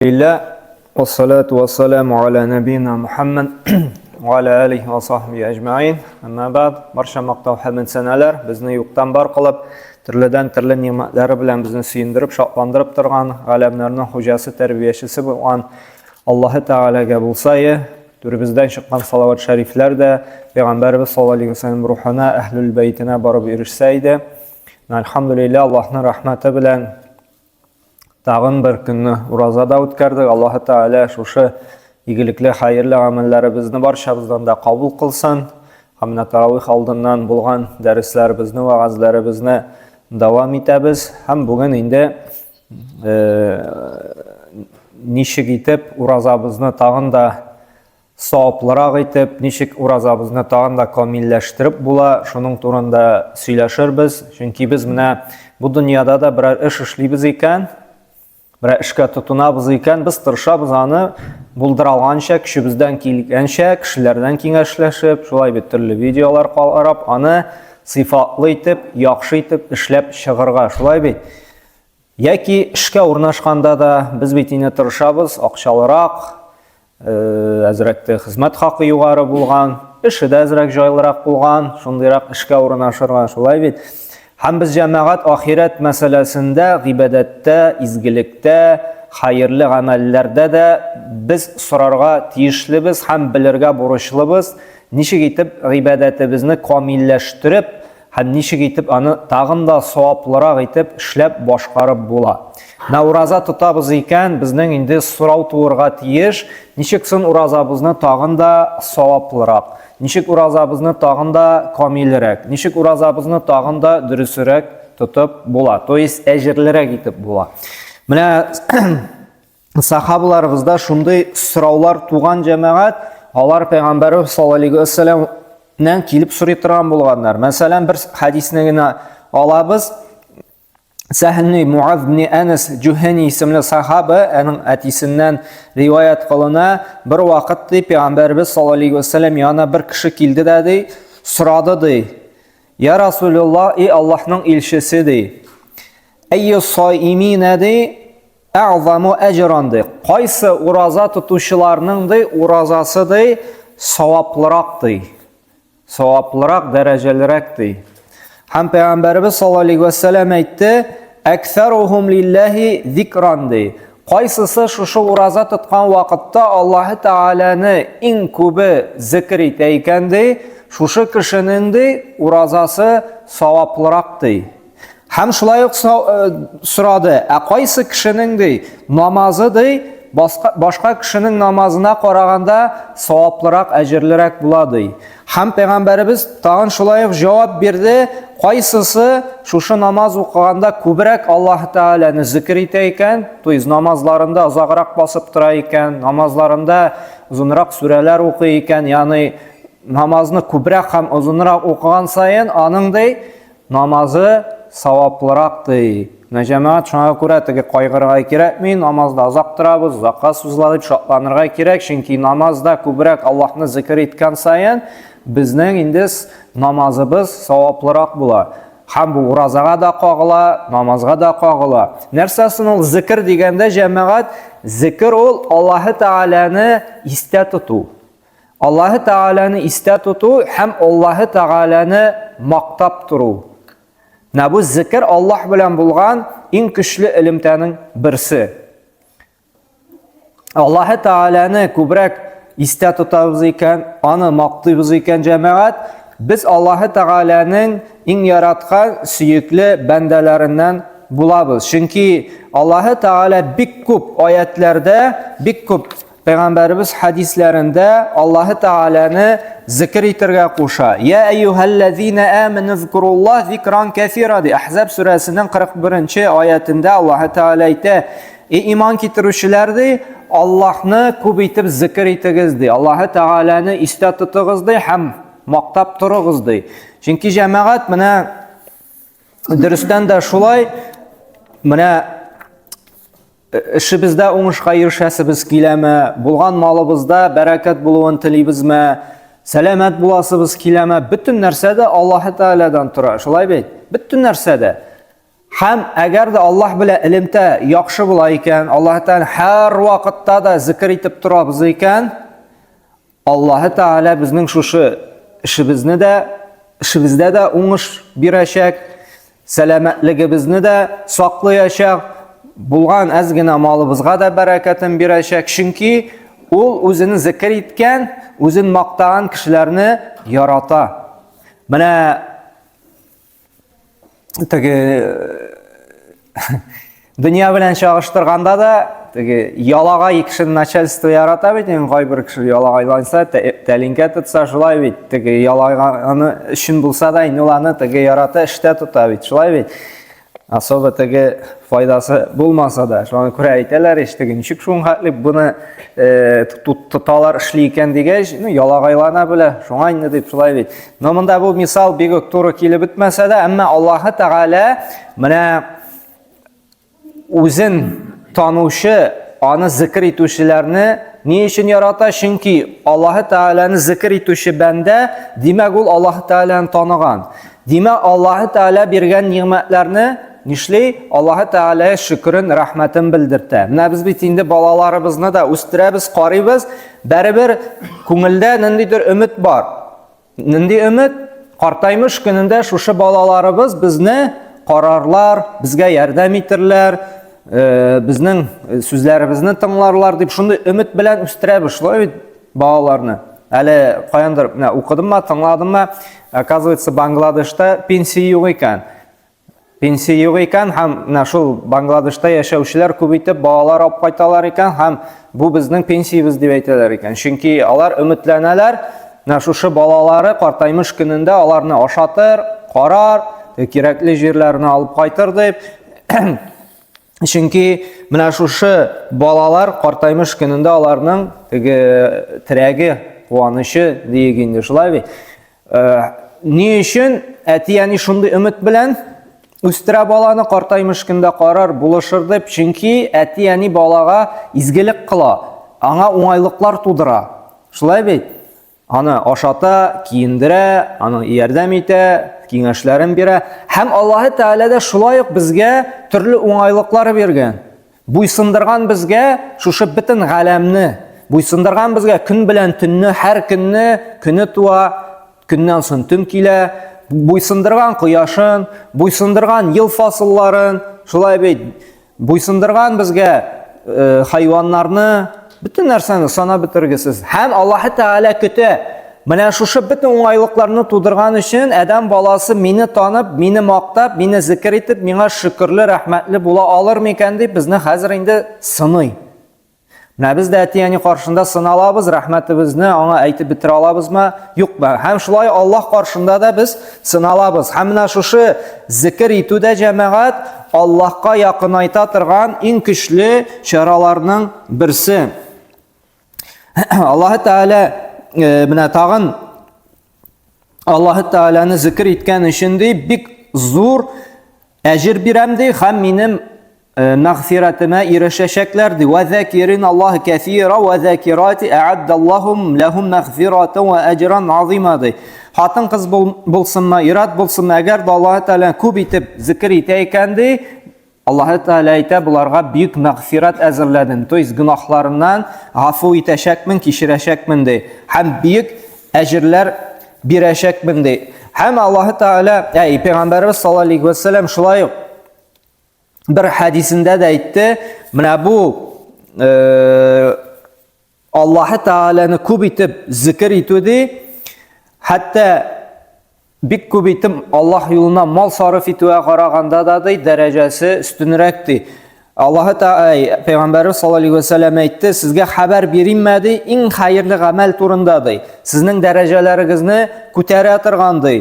Лилля, вассалату вассаламу аля набина Мухаммад ва аля алихи ва сахби әҗмәин. Әмма бәд, барча мактау һәм сәнәләр безне юктан бар кылып, төрледән төрле ни'мәтләре белән безне сөендереп, шатландырып торган, галәмнәрнең хуҗасы, тәрбиячесе булган Аллаһы Тәгаләгә булсае, түребездән чыккан салават шәрифләр дә Пәйгамбәребез саллаллаһу алейһи ва сәлләм рухына, әһлүл бәйтенә барып ирешсә иде. Әлхәмдүлилләһ, Аллаһның рәхмәте белән Тагын бер көнне ураза да үткәрдек. Аллаһы Тәгалә шушы игелекле, хәерле гамәлләребезне барчабыздан да кабул кылсын. Һәм менә таравих алдыннан булган дәресләребезне, вәгазьләребезне дәвам итәбез. Һәм бүген инде э, ничек итеп уразабызны тагын да саваплырак итеп, ничек уразабызны тагын да камилләштереп була, шуның турында сөйләшербез. Чөнки без менә бу дөньяда да берәр эш эшлибез икән, берәр эшкә тотынабыз икән, без тырышабыз аны булдыра алганча, көчебездән килгәнчә, кешеләрдән киңәшләшеп, шулай бит төрле видеолар карап, аны сыйфатлы итеп, яхшы итеп эшләп чыгарга, шулай бит. Яки эшкә урнашканда да без бит инде тырышабыз, акчалырак, әзрәк тә хезмәт хакы югары булган, эше дә әзрәк җайлырак булган, шундыйрак эшкә урнашырга, шулай бит. Һәм без җәмәгать ахирәт мәсьәләсендә, гыйбадәттә, изгелектә, хәерле гамәлләрдә дә без сорарга тиешлебез һәм белергә бурычлыбыз, ничек итеп гыйбадәтебезне камилләштереп, Һәм ничек итеп аны тагын да саваплырак итеп эшләп башкарып була. Менә ураза тотабыз икән, безнең инде сорау туырга тиеш, ничек соң уразабызны тагын да саваплырак, ничек уразабызны тагын да камилрәк, ничек уразабызны тагын да дөресрәк тотып була, то есть әҗерлерәк итеп була. Менә сахабаларыбызда шундый сораулар туган җәмәгать, алар пәйгамбәребез саллаллаһу алейһи ва сәлләмнән килеп сорый торган булганнар. Мәсәлән, бер хәдисне генә алабыз. Сәһни Муаз ибн Әнәс Җухани исемле сахаба, аның әтисеннән риваять кылына, бер вакыт ди пәйгамбәребез саллаллаһу алейһи ва сәлләм янына бер кеше килде дә ди, сорады ди. Я Расулуллаһ, и Аллаһның илчесе ди. Әйю саимина ди, Әгъзаму әҗран ди. Кайсы ураза тотучыларның ди уразасы ди саваплырак ди. Саваплырак, дәрәҗәлерәк ди. Һәм пәйгамбәребез саллаллаһу алейһи ва сәлләм әйтте, "Әксәрухум лиллаһи зикран" ди. Кайсысы шушы ураза тоткан вакытта Аллаһы Тәгаләне иң күбе зикр итә икән ди, шушы кешенең ди уразасы саваплырак ди. Һәм шулай ук сорады, ә кайсы кешенең ди намазы ди башка кешенең намазына караганда саваплырак, әҗерлерәк була ди. Һәм пәйгамбәребез тагын шулай ук җавап бирде, кайсысы шушы намаз укыганда күбрәк Аллаһ Тәгаләне зикр итә икән, то есть намазларында озаграк басып тора икән, намазларында озынрак сүрәләр укый икән, ягъни намазны күбрәк һәм озынрак укыган саен аның ди Намазы саваплырак ди. Менә җәмәгать шуңа күрә теге кайгырга кирәкми, намазда озак торабыз, озакка сузыла дип шатланырга кирәк, чөнки намазда күбрәк Аллаһны зикер иткән саен безнең инде намазыбыз саваплырак була. Һәм бу уразага да кагыла, намазга да кагыла. Нәрсәсен ул зикер дигәндә җәмәгать, зикер ул Аллаһы Тәгаләне истә тоту. Аллаһы Тәгаләне истә тоту һәм Аллаһы Тәгаләне мактап тору. Менә бу зикер Аллаһ белән булган иң көчле элемтәнең берсе. Аллаһы Тәгаләне күбрәк истә тотабыз икән, аны мактыйбыз икән, җәмәгать, без Аллаһы Тәгаләнең иң яраткан, сөекле бәндәләреннән булабыз. Чөнки Аллаһы Тәгалә бик күп аятләрдә, бик күп Пәйгамбәребез хәдисләрендә Аллаһы Тәгаләне зикр итәргә куша. Я әйюһәлләзина аману зкуруллаһ зикран кәсира ди. Әхзаб сүрәсенең 41-нче аятендә Аллаһы Тәгалә әйтә: "Эй иман китерүчеләр ди, Аллаһны күп итеп зикр итегез ди. Аллаһы Тәгаләне истә тотыгыз ди һәм мактап торыгыз ди." Чөнки җәмәгать менә дөрестән дә шулай менә Эшебездә уңышка ирешәсебез киләме? Булган малыбызда бәрәкәт булуын телибезме? Сәламәт буласыбыз киләме? Бөтен нәрсә дә Аллаһы Тәгаләдән тора. Шулай бит? Бөтен нәрсә дә. Һәм әгәр дә Аллаһ белән элемтә яхшы була икән, Аллаһ Тәгалә һәр вакытта да зикер итеп торабыз икән, Аллаһ Тәгалә безнең шушы эшебезне дә, эшебездә дә уңыш бирәчәк, сәламәтлегебезне дә саклаячак, булган әз генә малыбызга да бәрәкәтен бирәчәк. Чөнки ул үзен зикер иткән, үзен мактаган кешеләрне ярата. Менә теге дөнья белән чагыштырганда да теге ялагай кешене начальство ярата бит инде кайбер кеше ялагайланса тәлинкә тотса шулай бит теге ялаганы өчен булса да инде ул аны теге ярата эштә тота бит шулай бит особо теге файдасы булмаса да шуңа күрә әйтәләр ич теге ничек шуның хәтле буны э, тоталар эшли икән дигәч ну ялагайлана белә шуңа инде дип шулай бит Но монда бу мисал бик үк туры килеп бетмәсә дә, әмма Аллаһы Тәгалә менә үзен танучы, аны зикр итүчеләрне ни өчен ярата? Чөнки Аллаһы Тәгаләне зикр итүче бәндә, димәк, ул Аллаһы Тәгаләне таныган. Димәк, Аллаһы Тәгалә биргән нигъмәтләрне нишли? Аллаһы Тәгаләгә шөкерен, рәхмәтен белдертә. Менә без бит инде балаларыбызны да үстерәбез, карыйбыз, бәребер күңелдә ниндидер өмет бар. Нинди өмет? Картаймыш көнендә шушы балаларыбыз безне карарлар, безгә ярдәм итерләр, э, безнең э, сүзләребезне тыңларлар дип шундый өмет белән үстерәбез шулай бит балаларны. Әле каяндыр менә укыдыммы, тыңладыммы, оказывается, Бангладешта пенсия юк икән. Пенсия юк икән һәм менә шул Бангладешта яшәүчеләр күп итеп балалар алып кайталар икән һәм бу безнең пенсиябез дип әйтәләр икән. Чөнки алар өметләнәләр, менә шушы балалары картаймыш көнендә аларны ашатыр, карар, кирәкле җирләренә алып кайтыр дип. Чөнки менә шушы балалар картаймыш көнендә аларның теге терәге, куанычы диек инде, шулай бит. Э, ни өчен әти-әни шундый өмет белән үстерә баланы картаймыш көндә карар, булышыр дип, чөнки әти-әни балага изгелек кыла, аңа уңайлыклар тудыра. Шулай бит? Аны ашата, киендерә, аны ярдәм итә, киңәшләрен бирә. Һәм Аллаһы Тәгалә дә шулай ук безгә төрле уңайлыклар биргән. Буйсындырган безгә шушы бөтен галәмне, буйсындырган безгә көн белән төнне, һәр көнне көне туа, көннән соң төн килә, буйсындырган кояшын, буйсындырган ел фасылларын, шулай бит, буйсындырган безгә э, хайваннарны, бөтен нәрсәне санап бетергесез. Һәм Аллаһы Тәгалә көтә. Менә шушы бөтен уңайлыкларны тудырган өчен адәм баласы мине танып, мине мактап, мине зикер итеп, миңа шөкерле, рәхмәтле була алыр микән дип безне хәзер инде сыный. Менә без дә әти-әни каршында сыналабыз, рәхмәтебезне аңа әйтеп бетерә алабызмы, юкмы? Һәм шулай Аллаһ каршында да без сыналабыз. Һәм менә шушы зикер итү дә җәмәгать Аллаһка якынайта торган иң көчле чараларның берсе. Аллаһы Тәгалә э, менә тагын Аллаһы Тәгаләне зикр иткән өчен ди бик зур әҗер бирәм ди һәм минем э, мәгъфирәтемә ирешәчәкләр ди. Ва закирин Аллаһ кәсира ва закирати а'аддаллахум лахум мәгъфиратан ва әҗран азима ди. Хатын-кыз булсынмы, ир-ат булсынмы, әгәр дә Аллаһы Тәгалә күп итеп зикр итә икән ди, Аллаһы Тәгалә әйтә, боларга бөек мәгъфирәт әзерләдем, то есть гөнаһларыннан гафу итәчәкмен, кичерәчәкмен ди. Һәм бөек әҗерләр бирәчәкмен ди. Һәм Аллаһы Тәгалә, әй, пәйгамбәребез саллаллаһу алейхи ва сәлләм шулай ук бер хәдисендә дә әйтте, менә бу э, Аллаһы Тәгаләне күп итеп зикер итү ди, хәтта бик күп итеп Аллаһ юлына мал сарыф итүгә караганда да ди, дәрәҗәсе өстенрәк ди. Аллаһы Тәгалә Пәйгамбәребез саллаллаһу алейһи ва сәлләм әйтте, сезгә хәбәр биримме ди, иң хәерле гамәл турында ди. Сезнең дәрәҗәләрегезне күтәрә торган ди.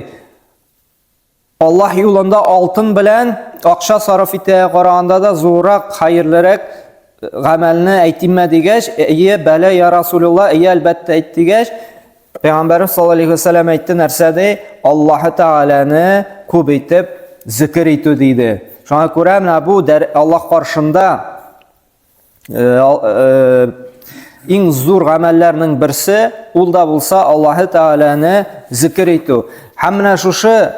Аллаһ юлында алтын белән акча сарыф итә караганда да зуррак, хәерлерәк э, гамәлне әйтимме дигәч, әйе, бәлә я Расулулла, әйе, әлбәттә әйт дигәч, Пәйгамбәрбез саллаллаһу алейһи ва сәлләм әйтте нәрсә ди? Аллаһы Тәгаләне күп итеп зикер итү диде. Шуңа күрә менә бу Аллаһ каршында Э, э, иң зур гамәлләрнең берсе ул да булса Аллаһы Тәгаләне зикер итү. Һәм менә шушы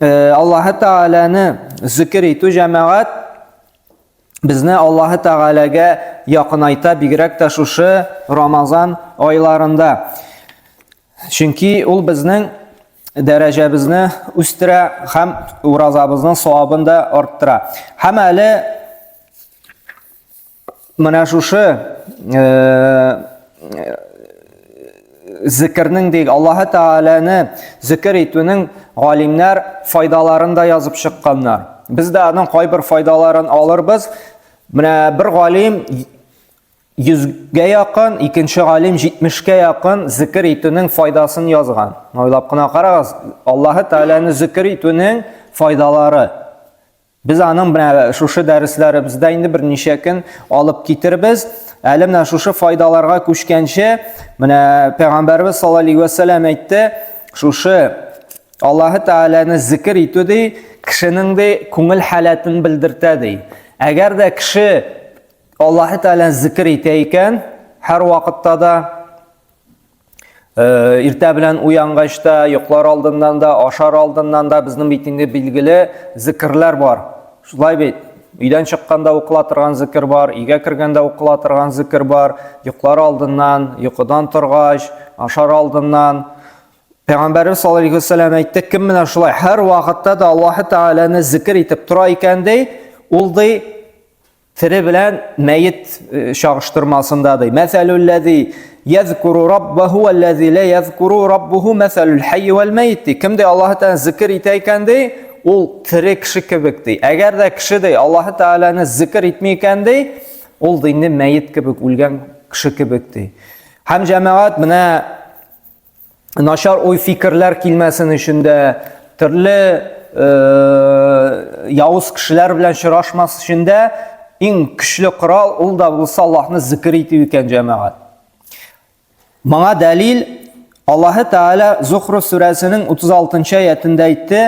Аллаһы Тәгаләне зикер итү җәмәгать безне Аллаһы Тәгаләгә якынайта, бигрәк тә шушы Рамазан айларында. Чөнки ул безнең дәрәҗәбезне үстерә һәм уразабызның савабын да арттыра. Һәм әле менә шушы зикернең ди Аллаһы Тәгаләне зикер итүнең галимнәр файдаларын да язып чыкканнар. Без дә аның кайбер файдаларын алырбыз. Менә бер галим 100гә якын, икенче галим 70кә якын зикер итүнең файдасын язган. Уйлап кына карагыз, Аллаһы Тәгаләне зикер итүнең файдалары. Без аның менә шушы дәресләребездә инде берничә көн алып китербез. Әле менә шушы файдаларга күчкәнче, менә Пәйгамбәрбез саллаллаһу алейһи вәсәләм әйтте, шушы Аллаһы Тәгаләне зикер итү ди, кешенең ди күңел халәтен белдертә ди. Әгәр дә кеше Аллаһы Тәгаләне зикер итә икән, һәр вакытта да Иртә белән уянгач та, йоклар алдыннан да, ашар алдыннан да безнең бит инде билгеле зикерләр бар. Шулай бит. Өйдән чыкканда укыла торган зикер бар, өйгә кергәндә укыла торган зикер бар, йоклар алдыннан, йокыдан торгач, ашар алдыннан. Пәйгамбәребез саллаллаһу алейһи вәсәлләм әйтте, кем менә шулай һәр вакытта да Аллаһы Тәгаләне зикер итеп тора икән ди, ул ди Тере белән мәет чагыштырмасында ди. Мәсәлүлләзи язкуру раббаху валлази ла язкуру раббуху мәсәлүл хәйй вәл мәйт ди. Кем ди Аллаһ Тәгалә зикер итә икән ди, ул тере кеше кебек ди. Әгәр дә кеше ди Аллаһ Тәгаләне зикер итми икән ди, ул ди инде мәет кебек, үлгән кеше кебек ди. Һәм җәмәгать менә начар уй-фикерләр килмәсен өчен дә, төрле явыз кешеләр белән очрашмас өчен дә иң көчле корал ул да булса Аллаһны зикер итү икән, җәмәгать. Моңа дәлил Аллаһы Тәгалә Зухруф сүрәсенең 36 аятендә әйтте: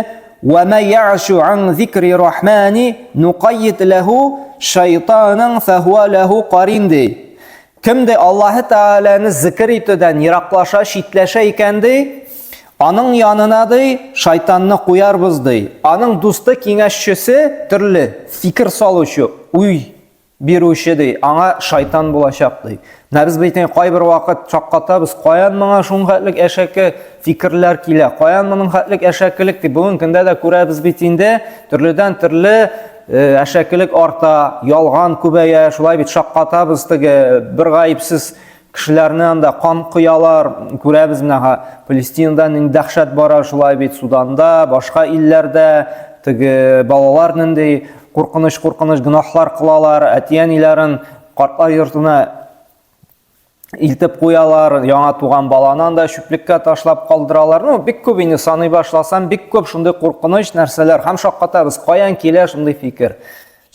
"Ва ма я'шу ан зикри рахмани нукаййид лаху шайтанан фахуа лаху карин" ди. Кем ди Аллаһы Тәгаләне зикер итүдән ераклаша, читләшә икән ди, аның янына ди шайтанны куярбыз ди. Аның дусты, киңәшчесе төрле фикер салучы, уй бирүче ди, аңа шайтан булачак ди. Менә без бит кайбер вакыт шаккатабыз, каян моңа шуның әшәке фикерләр килә, каян моның хәтлек әшәкелек дип. Бүгенге көндә дә күрәбез бит инде, төрледән төрле әшәкелек арта, ялган күбәя, шулай бит шаккатабыз теге бер гаепсез кешеләрне анда кан коялар, күрәбез менә Палестинада нинди дәһшәт бара, шулай бит Суданда, башка илләрдә теге балалар нинди куркыныч-куркыныч гөнаһлар кылалар, әти-әниләрен картлар йортына илтеп куялар, яңа туган баланы анда чүплеккә ташлап калдыралар. Ну, бик күп инде саный башласам, бик күп шундый куркыныч нәрсәләр һәм шаккатабыз, каян килә шундый фикер.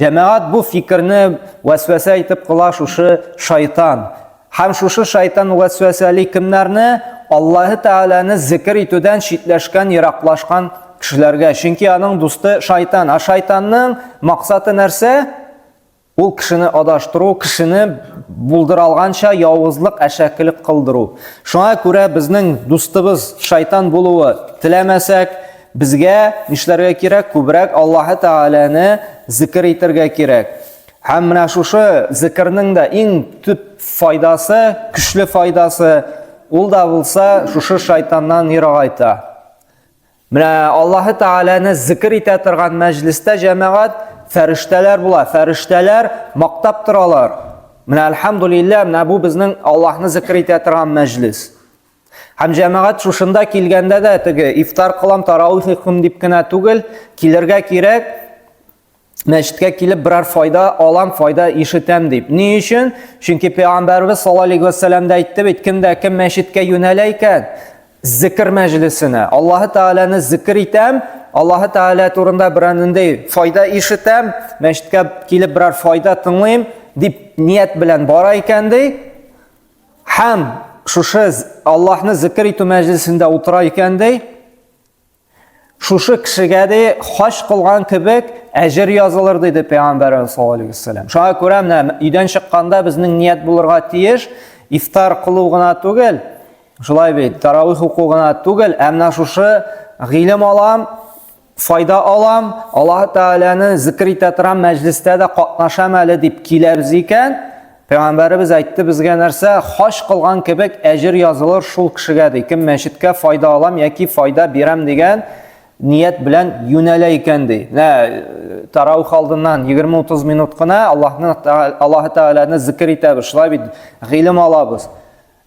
Җәмәгать бу фикерне вәсвәсә итеп кыла шушы шайтан. Һәм шушы шайтан вәсвәсәли кемнәрне? Аллаһы Тәгаләне зикер итүдән читләшкән, ераклашкан кешеләргә. Чөнки аның дусты шайтан. Ә шайтанның максаты нәрсә? Ул кешене адаштыру, кешене булдыра алганча явызлык, әшәкелек кылдыру. Шуңа күрә безнең дустыбыз шайтан булуы теләмәсәк, безгә нишләргә кирәк? Күбрәк Аллаһы Тәгаләне зикер итәргә кирәк. Һәм менә шушы зикернең дә иң төп файдасы, көчле файдасы, ул да булса шушы шайтаннан ерагайта. Менә Аллаһы Тәгаләне зикер итә торган мәҗлестә җәмәгать фәрештәләр була. Фәрештәләр мактап торалар. Менә әлхәмдулилләһ, менә бу безнең Аллаһны зикер итә торган мәҗлес. Һәм җәмәгать шушында килгәндә дә теге ифтар кылам, таравих укыйм дип кенә түгел, килергә кирәк, мәчеткә килеп берәр файда алам, файда ишетәм дип. Ни өчен? Чөнки Пәйгамбәрбез саллаллаһу алейһи вәсәлләм дә әйтте бит, кем дә кем мәчеткә юнәлә икән, зикр мәҗлесенә, Аллаһы Тәгаләне зикр итәм, Аллаһы Тәгалә турында берәр нинди файда ишетәм, мәчеткә килеп берәр файда тыңлыйм дип ният белән бара икән ди, һәм шушы Аллаһны зикр итү мәҗлесендә утыра икән ди, Шушы кешегә ди хаҗ кылган кебек әҗер язылыр диде Пәйгамбәрбез саллаллаһу алейһи вәсәлләм. Шуңа күрә менә өйдән чыкканда безнең ният булырга тиеш, ифтар кылу гына түгел, шулай бит, таравих уку гына түгел, ә менә шушы гыйлем алам, файда алам, Аллаһ Тәгаләне зикр итә торам, мәҗлестә дә катнашам әле дип киләбез икән, Пәйгамбәребез әйтте безгә нәрсә? Хаҗ кылган кебек әҗер язылыр шул кешегә ди. Кем мәчеткә файда алам яки файда бирәм дигән ният белән юнәлә икән ди. Менә э, тараух алдыннан 20-30 минут кына Аллаһны Аллаһ Тәгаләне зикр итәбез. Шулай бит гыйлем алабыз.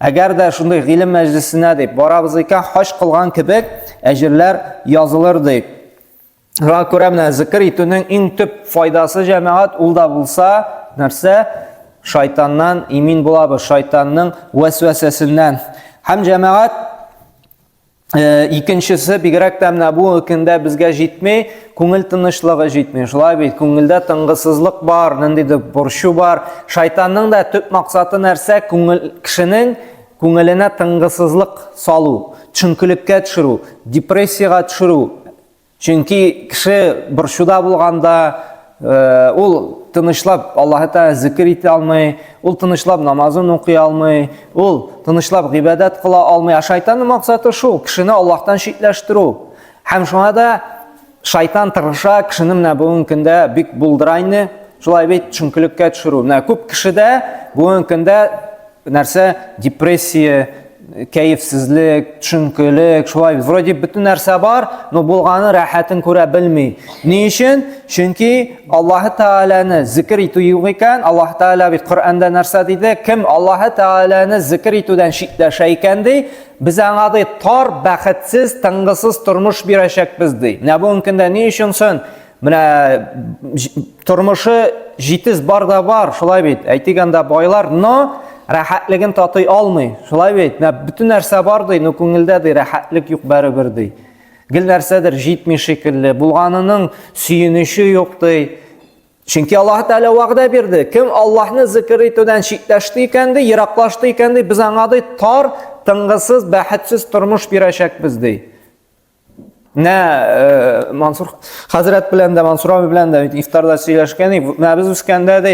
Әгәр дә шундый гыйлем мәҗлесенә дип барабыз икән, хаҗ кылган кебек әҗерләр язылыр ди. Шуңа күрә менә зикр итүнең иң төп файдасы җәмәгать ул да булса нәрсә? Шайтаннан имин булабыз, шайтанның вәсвәсәсеннән. Һәм җәмәгать Э, икенчесе бигрәк тә менә бу көндә безгә җитми, күңел тынычлыгы җитми. Шулай бит, күңелдә тынгысызлык бар, ниндидер борчу бар. Шайтанның да төп максаты нәрсә? Күңел кешенең күңеленә тынгысызлык салу, төшенкелеккә төшерү, депрессиягә төшерү. Чөнки кеше борчуда булганда, э, ул тынычлап Аллаһы Тәгалә зикер итә алмый, ул тынычлап намазын укый алмый, ул тынычлап гыйбадәт кыла алмый. Ә шайтанның максаты шул, кешене Аллаһтан читләштерү. Һәм шуңа да шайтан тырыша кешене менә бүгенге көндә бик булдыра инде, шулай бит төшенкелеккә төшерү. Менә күп кешедә бүгенге көндә нәрсә депрессия, кәефсезлек, төшенкелек, шулай вроде бөтен нәрсә бар, но булганы рәхәтен күрә белми. Ни өчен? Чөнки Аллаһы Тәгаләне зикр итү юк икән, Аллаһ Тәгалә бит Коръәндә нәрсә диде? Кем Аллаһы Тәгаләне зикр итүдән читләшә икән ди, без аңа ди тар, бәхетсез, тынгысыз тормыш бирәчәкбез ди. Менә бүгенге көндә ни өчен соң Менә тормышы җитез бар да бар, шулай бит. Әйтик анда байлар, но рәхәтлеген татый алмый. Шулай бит. Менә бөтен нәрсә бар ди, но күңелдә ди рәхәтлек юк барыбер ди. Гел нәрсәдер җитми шикелле, булганының сөенече юк ди. Чөнки Аллаһ Тәгалә вәгъдә бирде. Кем Аллаһны зикр итүдән читләште икән ди, ераклашты икән ди, без аңа ди тар, тынгысыз, бәхетсез тормыш бирәчәкбез ди. Менә э, Мансур хәзрәт белән дә, Мансур абый белән дә ифтарда сөйләшкән идек. Менә без үскәндә ди,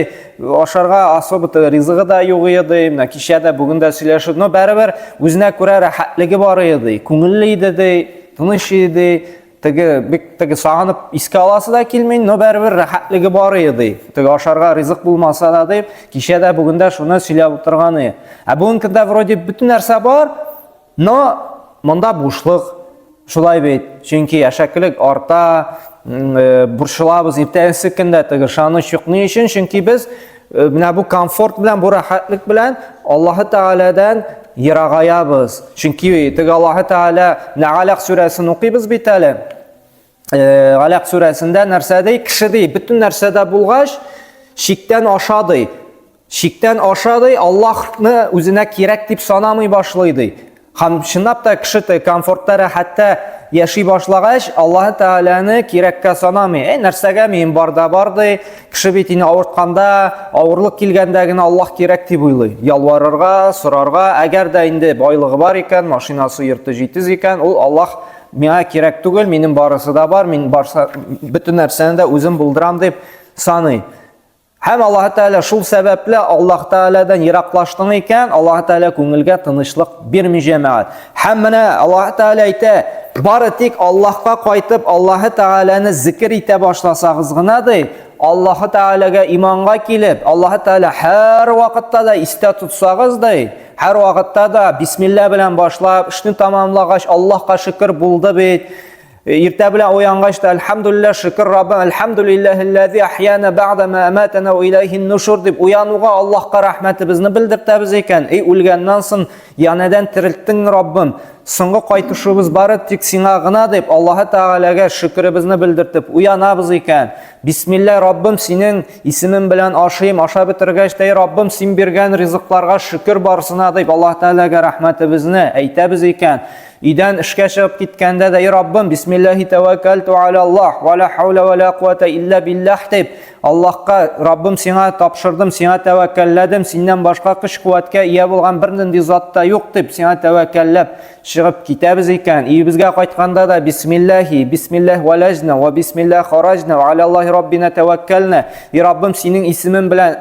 ашарга особо ризыгы да юк иде, ди. Менә кичә дә, бүген дә сөйләшеп, но барыбер үзенә күрә рәхәтлеге бар иде, ди. Күңелле иде, ди, тыныч иде, ди. Теге бик теге сагынып искә аласы да килми, но барыбер рәхәтлеге бар иде, ди. Теге ашарга ризык булмаса да дип, кичә дә, бүген дә шуны сөйләп утырган иде. Ә бүгенге көндә вроде бөтен нәрсә бар, Но монда бушлык, шулай бит, чөнки әшәкелек арта, э, борчылабыз, иртәгесе көндә теге ышаныч юк. Ни өчен? Чөнки без э, менә бу комфорт белән, бу рәхәтлек белән Аллаһы Тәгаләдән ерагаябыз. Чөнки теге Аллаһы Тәгалә менә Галәк сүрәсен укыйбыз бит әле. Э, Галәк сүрәсендә нәрсә ди? Кеше ди, бөтен нәрсәдә булгач, чиктән аша ди. Чиктән аша ди, Аллаһны үзенә кирәк дип санамый башлый ди. Һәм чынлап та кеше те комфортта, рәхәттә яши башлагач, Аллаһ Тәгаләне кирәккә санамый. Әй, нәрсәгә мин бар да бар ди. Кеше бит инде авыртканда, авырлык килгәндә генә Аллаһ кирәк дип уйлый. Ялварырга, сорарга, әгәр дә инде байлыгы бар икән, машинасы, йорты җитез икән, ул Аллаһ миңа кирәк түгел, минем барысы да бар, мин барса бөтен нәрсәне дә үзем булдырам дип саный. Һәм Аллаһ Тәгалә шул сәбәпле Аллаһ Тәгаләдән ераклаштың икән, Аллаһ Тәгалә күңелгә тынычлык бирми җәмәгать. Һәм менә Аллаһ Тәгалә әйтә, бары тик Аллаһка кайтып, Аллаһ Тәгаләне зикер итә башласагыз гына ди, Аллаһ Тәгаләгә иманга килеп, Аллаһ Тәгалә һәр вакытта да истә тотсагыз ди, Һәр вакытта да бисмилла белән башлап, эшне тамамлагач, Аллаһка шөкер булды бит. Э, иртә белән уянгач та әлхәмдүлилләһ, шөкер Раббым, әлхәмдүлилләһилләзи ахьяна бәгъдә ма аматана ва иләйһин нушур дип уянуга Аллаһка рәхмәтебезне белдертәбез икән. Эй, үлгәннән соң янәдән терелттең Раббым. Соңгы кайтышыбыз бары тик сиңа гына дип Аллаһы Тәгаләгә шөкеребезне белдертеп уянабыз икән. Бисмилла, Раббым, синең исемең белән ашыйм, ашап бетергәч тә, Раббым, син биргән ризыкларга шөкер барысына дип Аллаһ Тәгаләгә рәхмәтебезне әйтәбез икән. Өйдән эшкә чыгып киткәндә дә, Раббым, бисмиллахи тәвәккәлту аля Аллаһ, ва ла хаула ва ла куата илля биллах дип, Аллаһка, Раббым, сиңа тапшырдым, сиңа тәвәккәлләдем, синнән башка көч-куәткә ия булган бернинди зат та юк дип, сиңа тәвәккәлләп чыгып китәбез икән, өебезгә кайтканда да бисмиллахи, бисмиллах валәҗна, ва бисмиллах хараҗна, ва аля Аллахи раббина тәвәккәлнә. И Раббым, синең исемең белән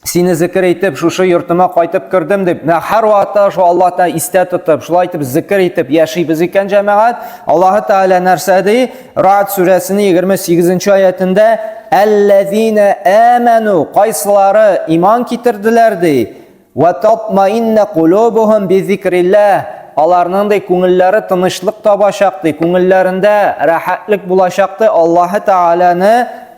Сине зикер итеп, шушы йортыма кайтып кердем дип, менә һәрвакытта шул Аллаһ Тәгалә истә тотып, шулай итеп зикер итеп яшибез икән, җәмәгать, Аллаһ Тәгалә нәрсә ди? Рa'д сүрәсенең 28 аятендә Әлләзина аману, кайсылары иман китерделәр ди, ва татмаинна кулубухум би зикрилләһ, аларның ди күңелләре тынычлык табачак ди, күңелләрендә рәхәтлек булачак ди, Аллаһ Тәгаләне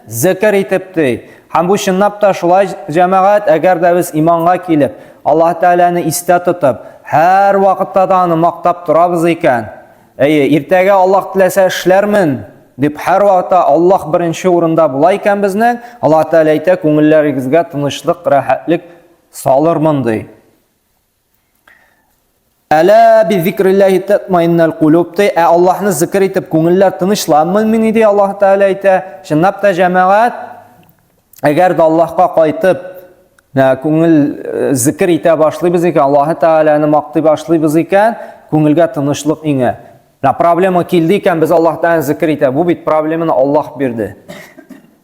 зикер итеп ди. Һәм бу чынлап та шулай, җәмәгать, әгәр дә без иманга килеп, Аллаһ Тәгаләне истә тотып, һәр вакытта да аны мактап торабыз икән, әйе, иртәгә Аллаһ теләсә эшләрмен, дип һәр вакытта Аллаһ беренче урында була икән безнең, Аллаһ Тәгалә әйтә, күңелләрегезгә тынычлык, рәхәтлек салырмын, ди. Әлә би зикрилләһи татмаиннал кулуб ди. Ә Аллаһны зикр итеп күңелләр тынычланмыймыни ди Аллаһ Тәгалә әйтә. Чынлап та җәмәгать, әгәр дә Аллаһка кайтып, күңел э, зикр итә башлыйбыз икән, Аллаһ Тәгаләне мактый башлыйбыз икән, күңелгә тынычлык иңә. Менә проблема килде икән, без Аллаһ Тәгаләне зикр итә. Бу бит проблеманы Аллаһ бирде.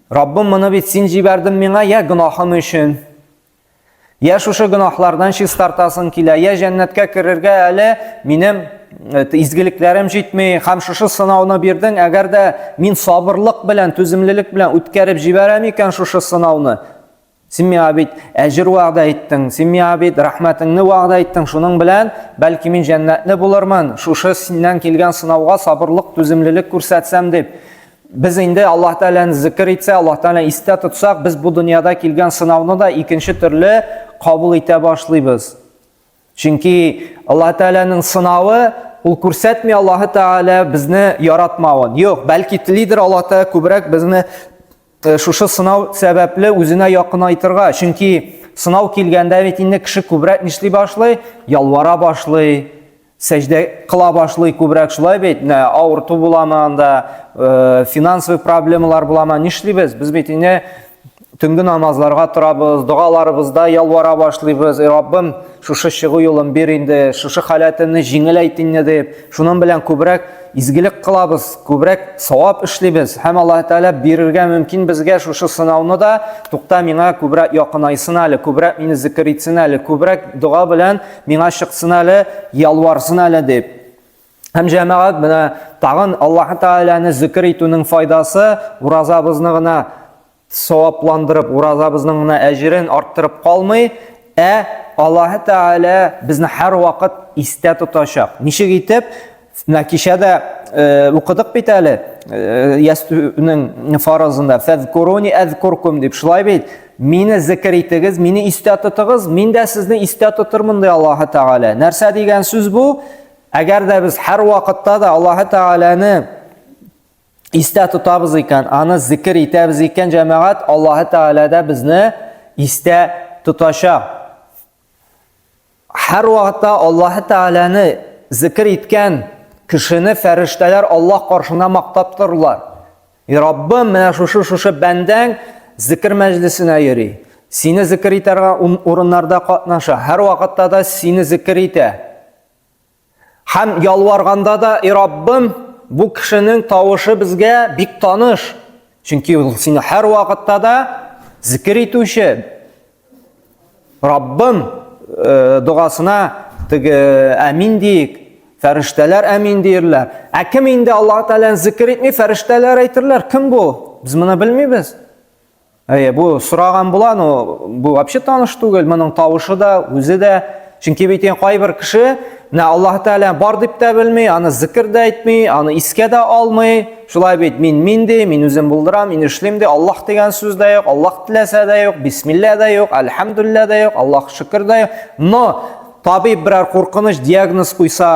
Раббым, моны бит син җибәрдең миңа, я гөнаһым өчен, Я шушы гөнаһлардан чистартасың килә, я җәннәткә керергә әле минем э, изгелекләрем җитми, һәм шушы сынауны бирдең, әгәр дә мин сабырлык белән, түземлелек белән үткәреп җибәрәм икән шушы сынауны, син миңа бит әҗер вәгъдә иттең, син миңа бит рәхмәтеңне вәгъдә иттең, шуның белән бәлки мин җәннәтле булырмын, шушы синнән килгән сынауга сабырлык, түземлелек күрсәтсәм дип. Без инде Аллаһ Тәгаләне зикер итсә, Аллаһ Тәгаләне истә тотсак, без бу дөньяда килгән сынауны да икенче төрле кабул итә башлыйбыз. Чөнки Аллаһ Тәгаләнең сынавы ул күрсәтми Аллаһ Тәгалә безне яратмавын. Юк, бәлки телидер Аллаһ Тәгалә күбрәк безне э, шушы сынау сәбәпле үзенә якынайтырга. Чөнки сынау килгәндә бит инде кеше күбрәк нишли башлый? Ялвара башлый, сәҗдә кыла башлый күбрәк шулай бит менә авырту буламы анда э, финансовый проблемалар буламы нишлибез без бит инде төнге намазларга торабыз догаларыбызда ялвара башлыйбыз эй раббым шушы чыгу юлын бир инде шушы халәтемне җиңеләйт инде дип шуның белән күбрәк изгелек кылабыз күбрәк савап эшлибез һәм аллаһ тәгалә бирергә мөмкин безгә шушы сынауны да тукта миңа күбрәк якынайсын әле күбрәк мине зикер итсен әле күбрәк дога белән миңа чыксын әле, ялварсын әле дип. Һәм җәмәгать менә тагын Аллаһ Тәгаләне зикр итүнең файдасы уразабызны гына савапландырып, уразабызның гына әҗерен арттырып калмый, ә Аллаһ Тәгалә безне һәрвакыт истә тотачак. Ничек итеп? Менә кичә дә э, укыдык бит әле э, ястүнең фаразында фәзкуруни әзкуркум дип. Шулай бит. Мине зикер итегез, мине истә тотыгыз, мин дә сезне истә тотырмын ди Аллаһ Тәгалә. Нәрсә дигән сүз бу? Әгәр дә без һәр вакытта да Аллаһ Тәгаләне истә тотабыз икән, аны зикер итәбез икән, җәмәгать, Аллаһ Тәгалә дә безне истә тотачак. Һәр вакытта Аллаһ Тәгаләне зикер иткән кешене фәрештәләр Аллаһ каршына мактап торырлар. И Раббым, менә шушы-шушы бәндәң зикер мәҗлесенә йөри. Сине зикер итәргә урыннарда катнаша. Һәр вакытта да сине зикер итә. Һәм ялварганда да, и Раббым, бу кешенең тавышы безгә бик таныш. Чөнки ул сине һәр вакытта да зикер итүче. Раббым э, догасына теге әмин диек, фәрештәләр әмин диерләр. Ә кем инде Аллаһ Тәгаләне зикер итми, фәрештәләр әйтерләр, кем бу? Без моны белмибез. Әйе, бу сораган була, но бу вообще таныш түгел, моның тавышы да, үзе дә. Чөнки бит инде кайбер кеше менә Аллаһ Тәгалә бар дип тә белми, аны зикер дә әйтми, аны искә дә алмый. Шулай бит, мин мин ди, мин үзем булдырам, мин эшлим ди, Аллаһ дигән сүз дә юк, Аллаһ теләсә дә юк, бисмилла дә юк, әлхәмдүлиллә дә юк, Аллаһ шөкер дә юк. Но табиб берәр куркыныч диагноз куйса,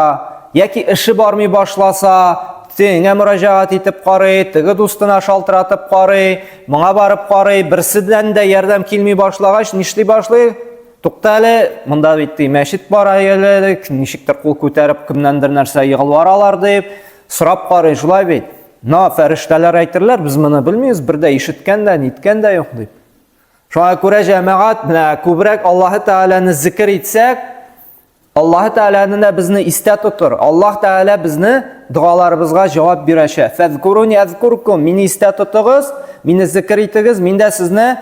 яки эше бармый башласа, тегеңә мөрәҗәгать итеп карый, теге дустына шалтыратып карый, моңа барып карый, берседән дә ярдәм килми башлагач, нишли башлый? Тукта әле, монда бит ди, мәчет бар әле, ничектер кул күтәреп кемнәндер нәрсә ялваралар дип, сорап карый, шулай бит. Но фәрештәләр әйтерләр, без моны белмибез, бер дә ишеткән дә, ниткән дә юк дип. Шуңа күрә җәмәгать, менә күбрәк Аллаһы Тәгаләне зикер итсәк, Аллаһ Тәгаләне дә безне истә тотыр. Аллаһ Тәгалә безне догаларыбызга җавап бирәчәк. Фәзкуруни әзкуркум, мине истә тотыгыз, мине зикер итегез, мин дә сезне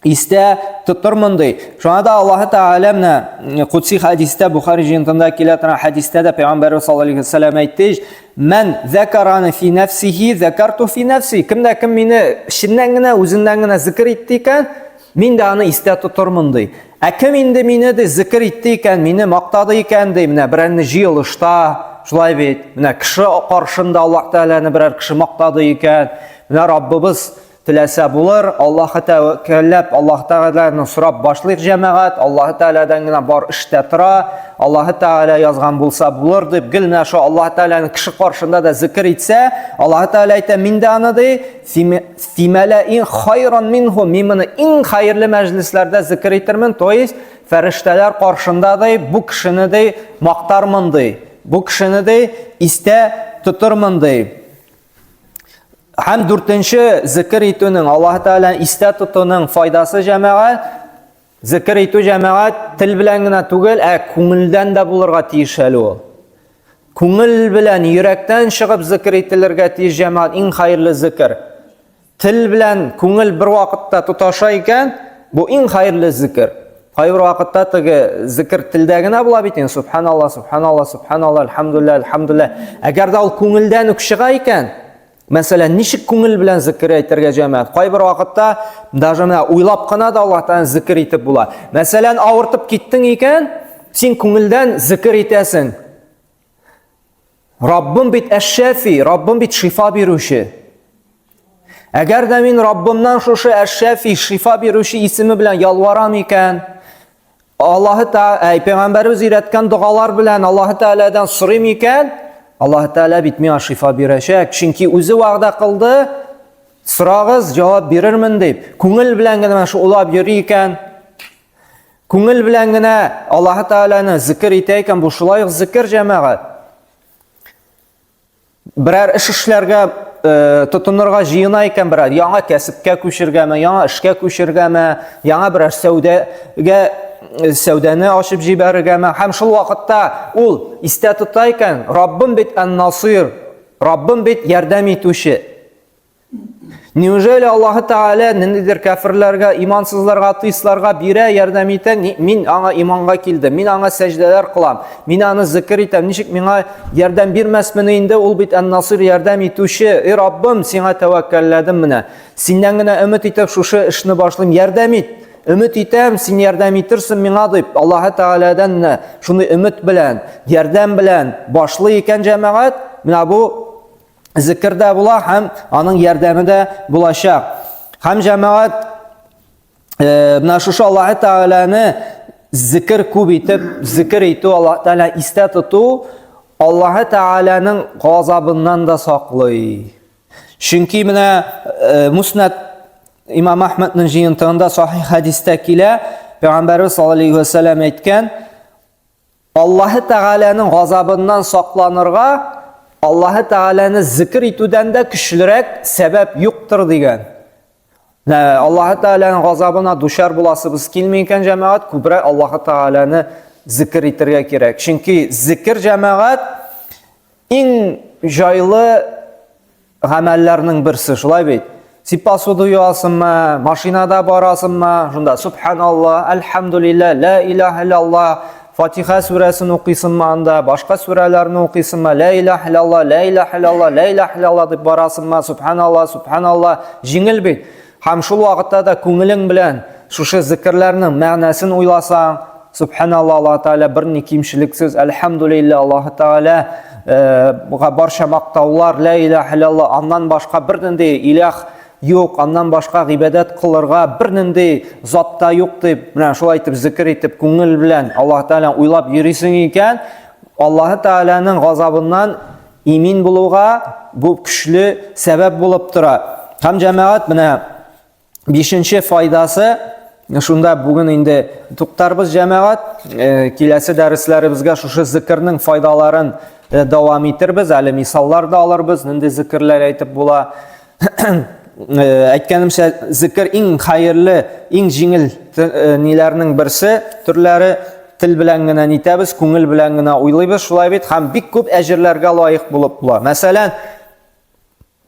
Истә тотырмын ди. Шуңа да Аллаһы Тәгалә менә Кудси хәдистә Бухари җыентында килә торган хәдистә дә Пәйгамбәрбез саллаллаһу алейһи вәсәлләм әйтте, "Мән закараны фи нәфсихи, закарту фи нәфси." Кем дә кем мине эченнән генә, үзеннән генә зикер итте икән, мин дә аны истә тотырмын ди. Ә кем инде мине ди зикер итте икән, мине мактады икән ди, менә берәрне җыелышта, шулай бит, менә кеше каршында Аллаһ Тәгаләне берәр кеше мактады икән, менә Раббыбыз Теләсә булыр, Аллаһка тәвәккәлләп, Аллаһ Тәгаләне сорап башлыйк җәмәгать, Аллаһ Тәгаләдән генә бар эш тә тора, Аллаһ Тәгалә язган булса булыр дип, гел менә шул Аллаһ Тәгаләне кеше каршында да зикер итсә, Аллаһ Тәгалә әйтә, мин дә аны ди, фимәләин хайран минху, мин моны иң хәерле мәҗлесләрдә зикер итермен, то есть фәрештәләр каршында ди, бу кешене ди, мактармын ди, бу кешене ди, истә тотырмын ди. Һәм дүртенче зикер итүнең, Аллаһ Тәгаләне истә тотуның файдасы җәмәгать, зикер итү җәмәгать тел белән генә түгел, ә күңелдән дә булырга тиеш әле ул. Күңел белән, йөрәктән чыгып зикер ителергә тиеш җәмәгать, иң хәерле зикер. Тел белән күңел бер вакытта тоташа икән, бу иң хәерле зикер. Кайбер вакытта теге зикер телдә генә була бит инде, субханалла, субханалла, субханалла, альхамдулилла, альхамдулилла. Әгәр дә ул күңелдән үк чыга икән, мәсәлән, ничек күңел белән зикер әйтергә җәмәгать? Кайбер вакытта даже менә уйлап кына да Аллаһтан зикер итеп була. Мәсәлән, авыртып киттең икән, син күңелдән зикер итәсең. Раббым бит Әш-Шәфи, Раббым бит шифа бирүче. Әгәр дә мин Раббымнан шушы Әш-Шәфи, шифа бирүче исеме белән ялварам икән, Аллаһы Тәгалә, пәйгамбәребез өйрәткән догалар белән Аллаһы Тәгаләдән сорыйм икән, Аллаһы Тәгалә бит миңа шифа бирәчәк, чөнки үзе вәгъдә кылды, сорагыз, җавап бирермен дип. Күңел белән генә шул уйлап йөри икән, Күңел белән генә Аллаһы Тәгаләне зикер итә икән, бу шулай ук зикер җәмәгать. Берәр эш эшләргә э, тотынырга җыена икән, берәр яңа кәсепкә күчергәме, яңа эшкә күчергәме, яңа берәр сәүдәгә э, сәүдәне ачып җибәрергәме һәм шул вакытта ул истә тота икән, Раббым бит ан-Насир, Раббым бит ярдәм итүче. Неужели Аллаһы Тәгалә ниндидер кәферләргә, имансызларга, атеистларга бирә, ярдәм итә? Мин аңа иманга килдем, мин аңа сәҗдәләр кылам, мин аны зикер итәм. Ничек миңа ярдәм бирмәсмени инде? Ул бит Ан-Насир ярдәм итүче. Эй Раббым, сиңа тәвәккәлләдем менә. Синнән генә өмет итеп шушы эшне башлыйм. Ярдәм ит. Өмет итәм, син ярдәм итерсең миңа дип, Аллаһы Тәгаләдән менә шундый өмет белән, ярдәм белән башлый икән җәмәгать, менә бу зикер дә була һәм аның ярдәме дә булачак. Һәм җәмәгать э, менә шушы Аллаһ Тәгаләне зикер күп итеп, зикер итү, Аллаһ Тәгалә истә тоту Аллаһ Тәгаләнең газабыннан да саклый. Чөнки менә э, Муснад Имам Әхмәднең җыентыгында сахих хәдистә килә, Пәйгамбәрбез саллаллаһу алейһи ва сәлләм әйткән, Аллаһы Тәгаләнең газабыннан сакланырга Аллаһы Тәгаләне зикер итүдән дә көчлерәк сәбәп юктыр дигән. Аллаһы Тәгаләнең газабына дучар буласыбыз килми икән, җәмәгать, күбрәк Аллаһы Тәгаләне зикер итәргә кирәк. Чөнки зикер җәмәгать иң җайлы гамәлләрнең берсе, шулай бит? Син посуда юасыңмы, машинада барасыңмы, шунда субханалла, әлхәмдулилла, ла илаһ иллалла, Фатиха сүрәсен укыйсыңмы анда, башка сүрәләрне укыйсыңмы, ла илаһ иллалла, ла илаһ иллалла, ла илаһ иллалла дип барасыңмы, субханалла, субханалла, җиңел бит. Һәм шул вакытта да күңелең белән шушы зикерләрнең мәгънәсен уйласаң, Субханалла, Аллаһ Тәгалә берни кимчелексез, әлхәмдулилла, Аллаһ Тәгалә э, барча мактаулар, ла илаһ иллалла, аннан башка бернинди илах юк, аннан башка гыйбадәт кылырга бернинди зат та юк дип, менә шулай итеп зикер итеп, күңел белән Аллаһ Тәгалә уйлап йөрисең икән, Аллаһ Тәгаләнең газабыннан имин булуга бу көчле сәбәп булып тора. Һәм җәмәгать менә бишенче файдасы шунда бүген инде туктарбыз җәмәгать. Э, киләсе дәресләребезгә шушы зикернең файдаларын э, дәвам итербез. Әле мисаллар да алырбыз, нинди зикерләр әйтеп була. Э, әйткәнемчә, зикер иң хәерле, иң җиңел э, ниләрнең берсе, төрләре тел белән генә нитәбез, күңел белән генә уйлыйбыз, шулай бит, һәм бик күп әҗерләргә лаек булып була. Мәсәлән,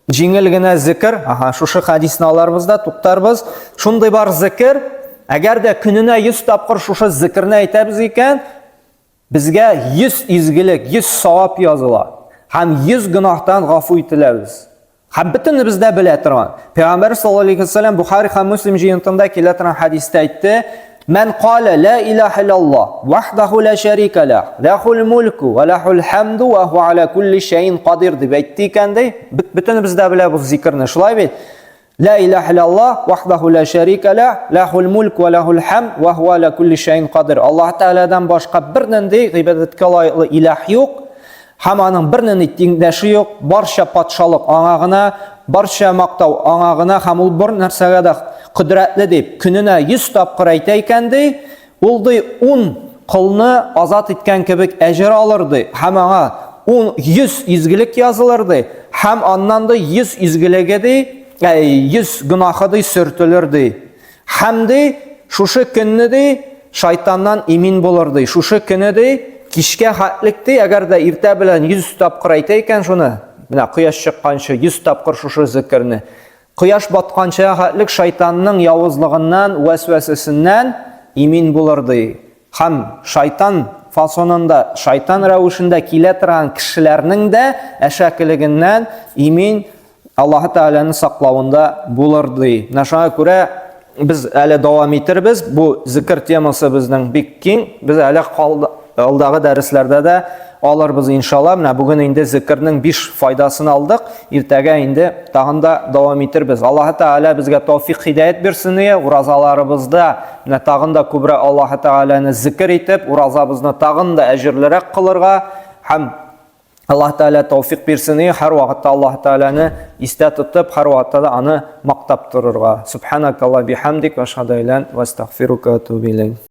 җиңел генә зикер, аһа, шушы хәдисне аларбыз да туктарбыз. Шундый бар зикер, әгәр дә көненә 100 тапкыр шушы зикерне әйтәбез икән, безгә 100 изгелек, 100 савап языла һәм 100 гөнаһтан гафу ителәбез. Һәм бөтенебез дә белә торган. Пәйгамбәр саллаллаһу алейһи вәсәлләм Бухари һәм Муслим җыентында килә торган хәдистә әйтте: "Мән кала ла илаһа иллаллаһ вахдаху ла шәрика лах, лахул мулку ва лахул хамду ва хуа аля кулли шәйин кадир" дип әйтте икән ди. Бөтенебез дә белә бу зикерне, шулай бит? Ла илаһа иллаллаһ вахдаху ла шәрика лах, лахул мулк ва лахул хамд ва хуа аля кулли шәйин кадир. Аллаһ Тәгаләдән башка бернинди гыйбадәткә лаеклы илаһ юк. Һәм аның бернинди тиңдәше юк, барча патшалык аңа гына, барча мактау аңа гына һәм ул бер нәрсәгә дә кодрәтле дип көненә 100 тапкыр әйтә икән ди, ул ди 10 колны азат иткән кебек әҗер алыр ди, һәм аңа 10 100 изгелек язылыр ди, һәм аннан ди 100 изгелеге ди, 100 гөнаһы ди сөртелер ди. Һәм ди, шушы көнне ди, шайтаннан имин булыр ди. Шушы көне ди, кичкә хәтлек ди, әгәр дә иртә белән 100 тапкыр әйтә икән шуны, менә кояш чыкканчы 100 тапкыр шушы зикерне. Кояш батканча хәтлек шайтанның явызлыгыннан, вәсвәсәсеннән имин булыр ди. Һәм шайтан фасонында, шайтан рәвешендә килә торган кешеләрнең дә әшәкелегеннән имин Аллаһы Тәгаләнең саклавында булыр ди. Менә шуңа күрә без әле дәвам итербез. Бу зикер темасы безнең бик киң. Без әле алдагы дәресләрдә дә алырбыз иншалла. Менә бүген инде зикернең 5 файдасын алдык. Иртәгә инде тагын да дәвам итербез. Аллаһы Тәгалә безгә тәүфик һидәят бирсен ие. Уразаларыбызда менә тагын да күбрәк Аллаһы Тәгаләне зикер итеп, уразабызны тагын да әҗерлерәк кылырга һәм Аллаһ Тәгалә тәүфик бирсен и һәр вакытта Аллаһ Тәгаләне истә тотып, һәр вакытта да аны мактап торырга. Субханакалла бихамдик ва ашһаду ан ла ва астагфирука ва атубу илейк.